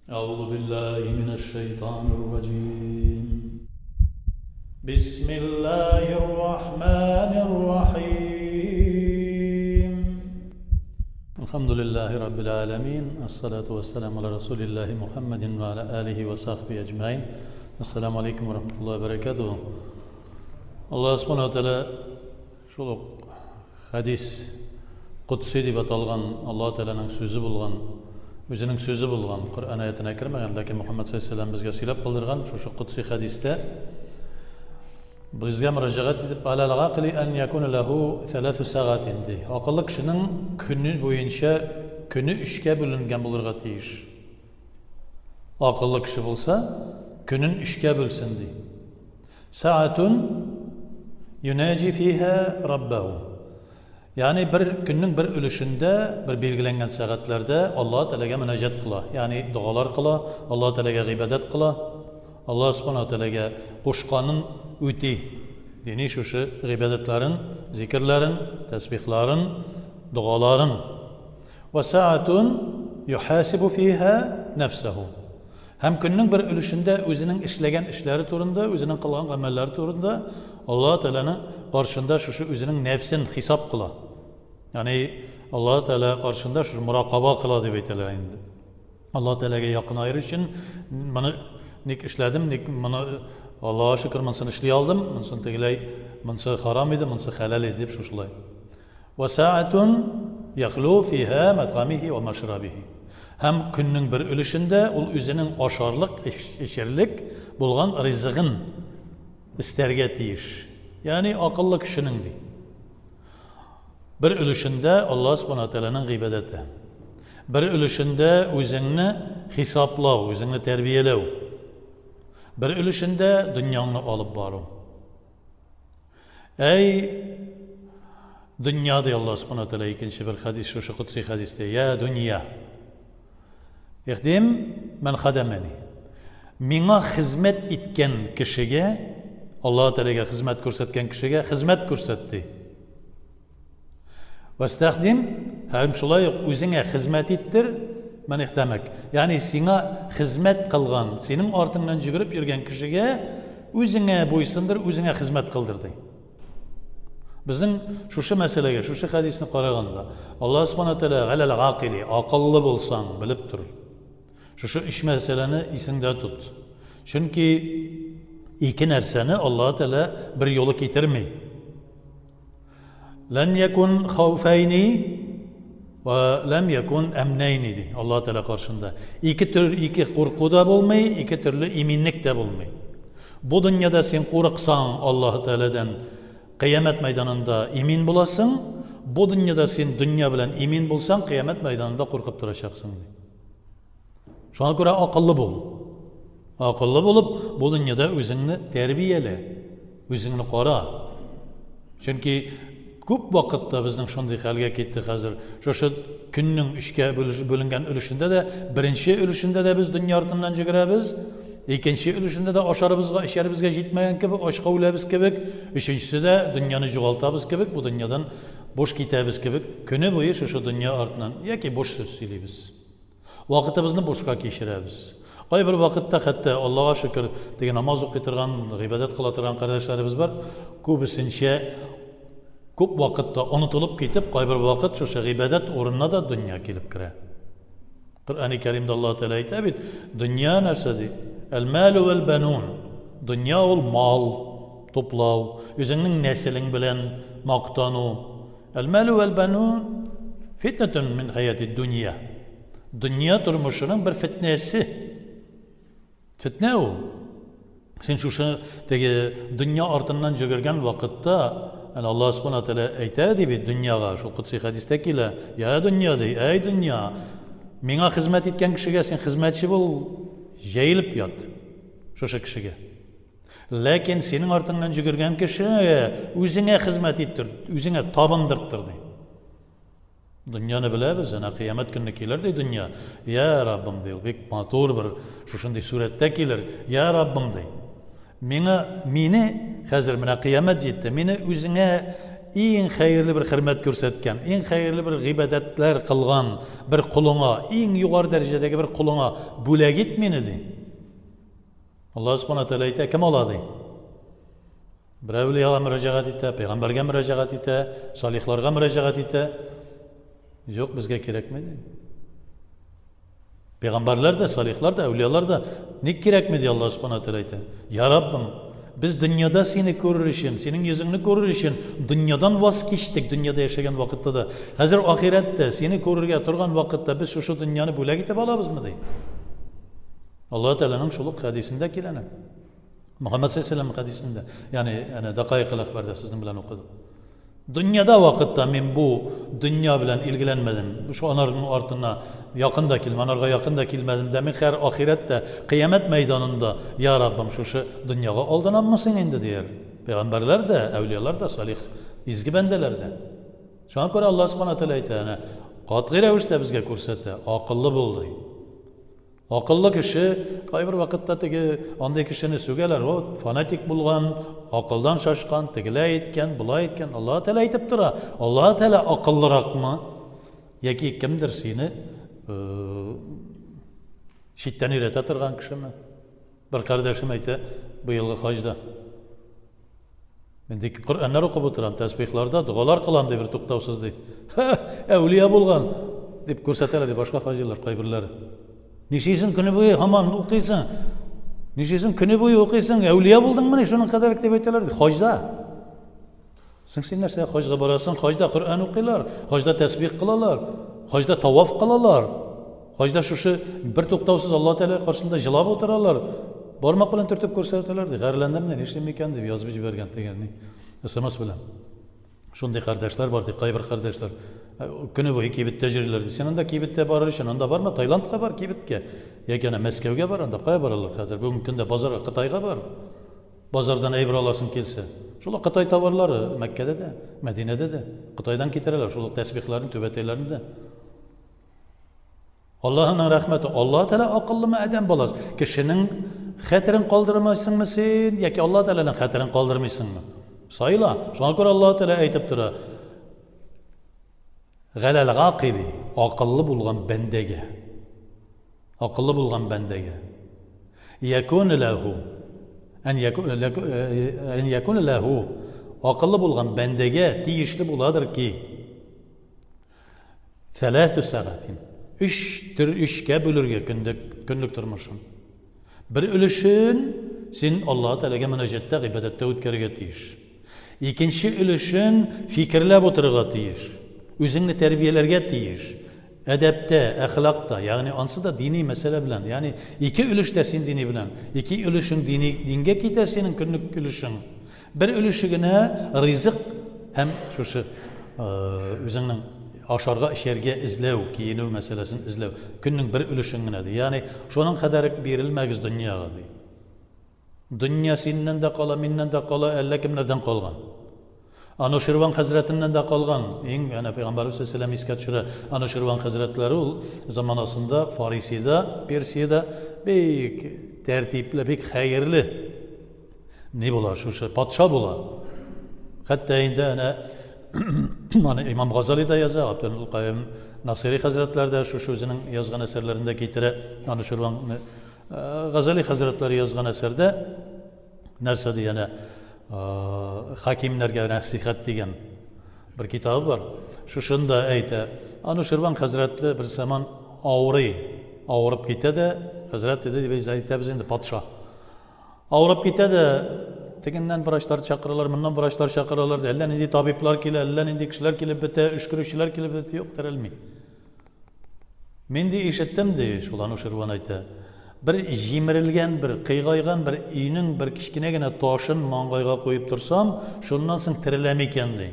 أعوذ بالله من الشيطان الرجيم بسم الله الرحمن الرحيم الحمد لله رب العالمين الصلاة والسلام على رسول الله محمد وعلى آله وصحبه أجمعين السلام عليكم ورحمة الله وبركاته الله سبحانه وتعالى Шул ук хәдис Кодси дип аталган Аллаһ Тәгаләнең сүзе булган, үзенең сүзе булган, Коръән аятенә кермәгән, ләкин Мөхәммәд саллаллаһу алейһи безгә сөйләп калдырган шушы Кодси хәдистә безгә мөрәҗәгать итеп, Аләл гакли ән якуна ләһу сәләсу сәгатин ди. Акыллы кешенең көне буенча көне өчкә бүленгән булырга тиеш. Акыллы кеше булса, көнен өчкә бүлсен ди. Сәгатун юнаҗи фиһа раббаху. Ягъни бер көннең бер өлешендә, бер билгеләнгән сәгатьләрдә Аллаһ Тәгаләгә мөнәҗәт кыла, ягъни догалар кыла, Аллаһ Тәгаләгә гыйбадәт кыла, Аллаһ Субхана Тәгаләгә кушканын үти. Дини шушы гыйбадәтләрен, зикерләрен, тәсбихларын, догаларын. Ва сәгатун юхасибу фиһа нәфсәһу. Һәм көннең бер өлешендә үзенең эшләгән эшләре турында, үзенең кылган гамәлләре турында Аллаһ Тәгаләнең каршында шушы үзенең нәфсен хисап кыла. Ягъни Аллаһ Тәгалә каршында шушы муракаба кыла дип әйтәләр инде. Аллаһ Тәгаләгә якынаер өчен моны ник эшләдем, ник моны Аллаһка шөкер, монысын эшли алдым, монысын тегеләй, монысы харам иде, монысы хәләл иде дип шушылай. Вә сәгатун яхлу фиһа мәтгамихи вә машрабихи. Һәм көннең бер өлешендә ул үзенең ашарлык, эчерлек булган ризыгын эстәргә тиеш. Ягъни акыллы кешенең ди. Бер өлешендә Аллаһ Субхана Тәгаләнең гыйбадәте. Бер өлешендә үзеңне хисаплау, үзеңне тәрбияләү. Бер өлешендә дөньяңны алып бару. Әй, дөнья, ди Аллаһ Субхана Тәгалә икенче бер хәдис, шушы кодси хәдистә, я дөнья. Ихдим мән хадамани. Миңа хезмәт иткән кешегә, Аллаһ Тәгаләгә хезмәт күрсәткән кешегә хезмәт күрсәт, ди. Вәстәхдим, һәм шулай ук үзеңә хезмәт иттер, мән ихдәмәк. Ягъни сиңа хезмәт кылган, синең артыңнан йөгереп йөргән кешегә үзеңә буйсындыр, үзеңә хезмәт кылдыр ди. Безнең шушы мәсьәләгә, шушы хәдисне караганда, Аллаһ Субхана Тәгалә галәл гакили, акыллы булсаң, белеп тор. Шушы өч мәсьәләне исеңдә тот. Чөнки ике нәрсәне Аллаһ Тәгалә бер юлы китерми. Ләм якун хауфайни ва ләм якун әмнәйни ди Аллаһ Тәгалә каршында. Ике төр ике курку да булмый, ике төрле иминлек тә булмый. Бу дөньяда син курыксаң Аллаһ Тәгаләдән кыямәт мәйданында имин буласың. Бу дөньяда син дөнья белән имин булсаң, кыямәт мәйданында куркып торачаксың ди. Шуңа күрә акыллы бул. Акыллы булып, бу дөньяда үзеңне тәрбиялә, үзеңне кара. Чөнки күп вакытта безнең шундый хәлгә китте хәзер. Шушы көннең өчкә бүленгән өлешендә дә, беренче өлешендә дә без дөнья артыннан җөгерәбез, икенче өлешендә дә ашарыбызга, эчәребезгә җитмәгән кебек, ачка үләбез кебек, өченчесе дә дөньяны югалтабыз кебек, бу дөньядан буш китәбез кебек, көне буе шушы дөнья артыннан яки буш сүз сөйлибез. Вакытыбызны бушка кичерәбез. Кайбер вакытта хәтта, Аллага шөкер, теге намаз укый торган, гыйбадәт кыла торган кардәшләребез бар. Күбесенчә күп вакытта онытылып китеп, кайбер вакыт шушы гыйбадәт урынына да дөнья килеп керә. Коръәни Кәримдә Аллаһ Тәгалә әйтә бит, дөнья нәрсә ди? Әл-малу вәл-банун. Дөнья ул мал туплау, үзеңнең нәселең белән мактану. Әл-мәлү вәл-бәнүн фитнәтүн мин хәяти дөнья. Дөнья тормышының бер фитнәсе. Фитнә ул. Син шушы теге дөнья артыннан йөгергән вакытта, әнә Аллаһ Субхана Тәгалә әйтә ди бит дөньяга, шул кудси хәдистә килә, я дөнья ди, әй дөнья, миңа хезмәт иткән кешегә син хезмәтче бул, җәелеп ят шушы кешегә. Ләкин синең артыңнан җөгергән кеше үзеңә хезмәт иттер, үзеңә табындырттыр, ди. Дөньяны беләбез, әнә кыямәт көнне килер, ди дөнья. Я Раббым, ди, ул бик матур бер шушындый сурәттә килер. Я Раббым, ди. Миңа, мине, хәзер менә кыямәт җитте, мине үзеңә иң хәерле бер хөрмәт күрсәткән, иң хәерле бер гыйбадәтләр кылган бер колыңа, иң югары дәрәҗәдәге бер колыңа бүләк ит мине, ди. Аллаһ Субхана Тәгалә әйтә, кем ала, ди. Берәү әүлияга мөрәҗәгать итә, пәйгамбәргә мөрәҗәгать итә, салихларга мөрәҗәгать итә. Юк, безгә кирәкми, ди. Пәйгамбәрләр дә, салихлар да, әүлиялар да ник кирәкми, ди Аллаһ Субхана Тәгалә әйтә. Я Раббым, без дөньяда сине күрер өчен, синең йөзеңне күрер өчен дөньядан ваз кичтек, дөньяда яшәгән вакытта да. Хәзер ахирәттә сине күрергә торган вакытта без шушы дөньяны бүләк итеп алабызмы, ди. Аллаһ Тәгаләнең шул ук хәдисендә килә. Мөхәммәд саллаллаху алейһи хәдисендә, ягъни әнә Дакаикул әхбарда сезнең белән укыдык. Дөньяда вакытта мин бу дөнья белән илгеләнмәдем. Шу анарның артына якын да килмәдем, анарга якын да килмәдем дә. Мин хәр ахирәттә, кыямәт мәйданында, я Раббым, шушы дөньяга алданаммы соң инде дияр. Пәйгамбәрләр дә, әүлиялар да, салих изге бәндәләр дә. Шуңа күрә Аллаһ Субхана Тәгалә әйтә, әнә катгый рәвештә безгә күрсәтә, акыллы бул ди. Акыллы кеше, кайбер вакытта теге андый кешене сүгәләр, вот, фанатик булган, акылдан шашкан, тегеләй иткән, болай иткән. Аллаһ Тәгалә әйтеп тора, Аллаһ Тәгалә акыллыракмы? Яки кемдер сине читтән өйрәтә торган кешеме? Бер кардәшем әйтә, быелгы хаҗда. Мин ди Коръәннәр укып утырам, тәсбихларда догалар кылам ди бер туктаусыз ди. Ха, әүлия булган дип күрсәтәләр ди башка хаҗилар кайберләре. Нишлисең көне буе һаман укыйсың? Нишлисең көне буе укыйсың? Әүлия булдыңмыни шуның кадәр дип әйтәләр ди хаҗда. Соң син нәрсә хаҗга барасың? Хаҗда Коръән укыйлар, хаҗда тәсбих кылалар, хаҗда таваф кылалар. Хаҗда шушы бер туктаусыз Алла Тәгалә каршында җылап утыралар. Бармак белән төртеп күрсәтәләр, ди. Гарьләндем дә, нишлим икән дип язып җибәргән дигән ни. СМС белән. Шундый кардәшләр бар, ди, кайбер кардәшләр. Э, көне буе кибеттә йөриләр, ди. Син анда кибеттә барыр өчен, анда барма, Таиландка бар кибеткә. Яки ана Мәскәүгә бар, анда кая баралар хәзер? Бүгенге көндә базарга, Кытайга бар. Базардан әйбер аласың килсә. Шул ук Кытай товарлары Мәккәдә дә, Мәдинәдә дә. Кытайдан китерәләр шул ук тәсбихләрне, түбәтәйләрне дә. Аллаһының рәхмәте, Аллаһ Тәгалә акыллымы адәм баласы? Кешенең хәтерен калдырмайсыңмы син, яки Аллаһ Тәгаләнең хәтерен калдырмыйсыңмы? Сайла. Шуңа күрә Аллаһ Тәгалә әйтеп тора. Галәл гакили, акыллы булган бәндәгә. Акыллы булган бәндәгә. Якун ләһу. Ән якун ләһу. Акыллы булган бәндәгә тиешле буладыр ки, Сәләсү сәгатин. Өч төр өчкә бүлергә көндек, көнлек тормышын. Бер өлешен син Аллаһ Тәгаләгә мөнәҗәттә, гыйбадәттә үткәрергә тиеш. Икенче өлешен фикерләп утырырга тиеш. Үзеңне тәрбияләргә тиеш. Әдәптә, әхлакта, ягъни ансы да дини мәсьәлә белән. Ягъни ике өлеш тә син дини белән. Ике өлешең дини дингә китә синең көнлек өлешең. Бер өлеше генә ризык һәм шушы үзеңнең ашарга, эчәргә эзләү, киенү мәсьәләсен эзләү. Көннең бер өлешен генә ди. Ягъни шуның кадәр бирелмәгез дөньяга ди. Дөнья синнән дә кала, миннән дә кала, әллә кемнәрдән калган. Ануширван хәзрәтеннән дә калган. Иң әнә пәйгамбәрбез саллаллаху искә төшерә. Ануширван хәзрәтләре ул заманасында Фарисида, Персиядә бик тәртипле, бик хәерле ни була, шушы патша була. Хәтта инде әнә аны Имам Газали да яза, Абдул Каим Насыйри хәзрәтләр дә шушы үзенең язган әсәрләрендә китерә. Аны Ширван э, Газали хәзрәтләре язган әсәрдә нәрсә ди әнә э, хакимнәргә нәсихәт дигән бер китабы бар. Шушында әйтә, аны Ширван хәзрәтле бер заман авырый, авырып китә дә, хәзрәт диде, без әйтәбез инде патша. Авырып китә дә, тегеннән врачлар чакыралар, моннан врачлар чакыралар, әллә нинди табиблар килә, әллә нинди кешеләр килеп бетә, өшкерүчеләр килеп бетә, юк, терелми. Мин ди ишеттем ди, шул Ануширван әйтә. Бер җимерелгән, бер кыйгайган бер өйнең бер кечкенә генә ташын маңгайга куеп торсам, шуннан соң тереләм икән ди.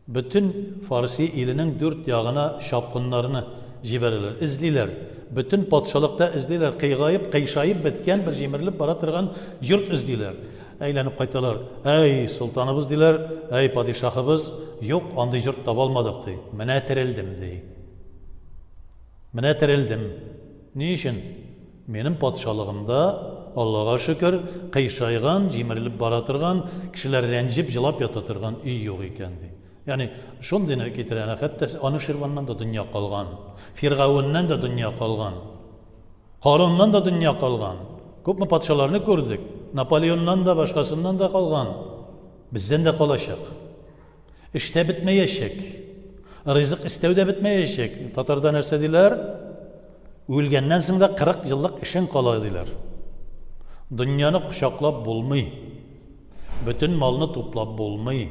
Бөтен Фарси иленең дүрт ягына чапкыннарны җибәрәләр, эзлиләр. Бөтен патшалыкта эзлиләр, кыйгаеп, кыйшаеп беткән бер җимерелеп бара торган йорт эзлиләр. Әйләнеп кайталар. Әй, солтаныбыз, диләр, әй, падишаһыбыз, юк, андый йорт таба алмадык, ди. Менә терелдем, ди. Менә терелдем. Ни өчен? Минем патшалыгымда. Аллага шөкер, кыйшайган, җимерелеп бара торган, кешеләр рәнҗеп, җылап ята торган өй юк икән, ди. Ягъни шундыйны китерә, әнә хәтта Ануширваннан да дөнья калган, Фиргавеннән дә дөнья калган, Каруннан да дөнья калган. Күпме патшаларны күрдек, Наполеоннан да, башкасыннан да калган. Бездән дә калачак. Эш тә бетмәячәк. Ризык эстәү дә бетмәячәк. Татарда нәрсә диләр? Үлгәннән соң да 40 еллык эшең кала диләр. Дөньяны кочаклап булмый. Бөтен малны туплап булмый.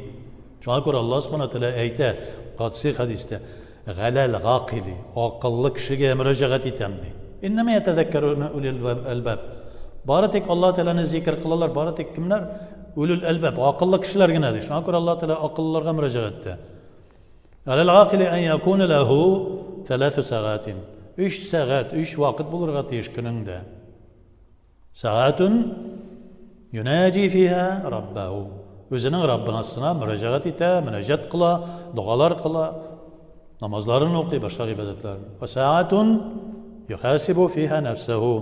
Шуңа күрә Аллаһ Субхана Тәгалә әйтә кадси хәдистә, Галәл гакили, акыллы кешегә мөрәҗәгать итәм ди. Иннәмә ятәзәккәрү улил әлбаб. Бары тик Аллаһ Тәгаләне зикер кылалар, бары тик кемнәр? Улил әлбаб, акыллы кешеләр генә ди. Шуңа күрә Аллаһ Тәгалә акыллыларга мөрәҗәгать итә. Галәл гакили ан якуна ләһу тәләсу сәгатин. Өч сәгать, өч вакыт булырга тиеш көнеңдә. Сәгатун юнаҗи фиһа раббаху. Үзенең Раббынасына мөрәҗәгать итә, мөнәҗәт кыла, догалар кыла, намазларын укый, башка гыйбадәтләрен. Ва сәгатун юхасибу фиһа нәфсәһу.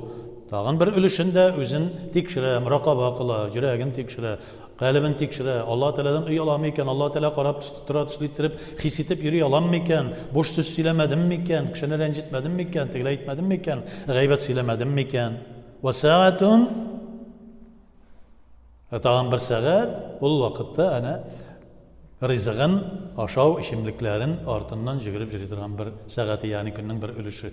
Тагын бер өлешендә үзен тикшерә, мөракаба кыла, йөрәген тикшерә, калебен тикшерә. Аллаһ Тәгаләдән ояламы икән, Аллаһ Тәгалә карап тора төсле иттереп, хис итеп йөри аламмы икән, буш сүз сөйләмәдемме икән, кешене рәнҗетмәдемме икән, тегеләй әйтмәдемме икән, гайбәт сөйләмәдемме икән. Вә сәгатун Ә тагын бер сәгать, ул вакытта әнә ризыгын, ашау эчемлекләрен артыннан җөгереп йөри торган бер сәгате, ягъни көннең бер өлеше.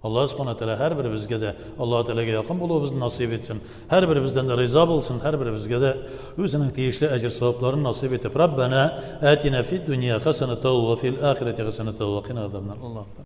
Аллаһ Субхана Тәгалә һәрберебезгә дә Аллаһ Тәгаләгә якын булуыбызны насыйп итсен. Һәрберебездән дә риза булсын, һәрберебезгә дә үзенең тиешле әҗер-савапларын насыйп итеп. Раббана атина фид дөнья хасанатан ва фил ахирати хасанатан ва кина азабнар. Аллаһу акбар.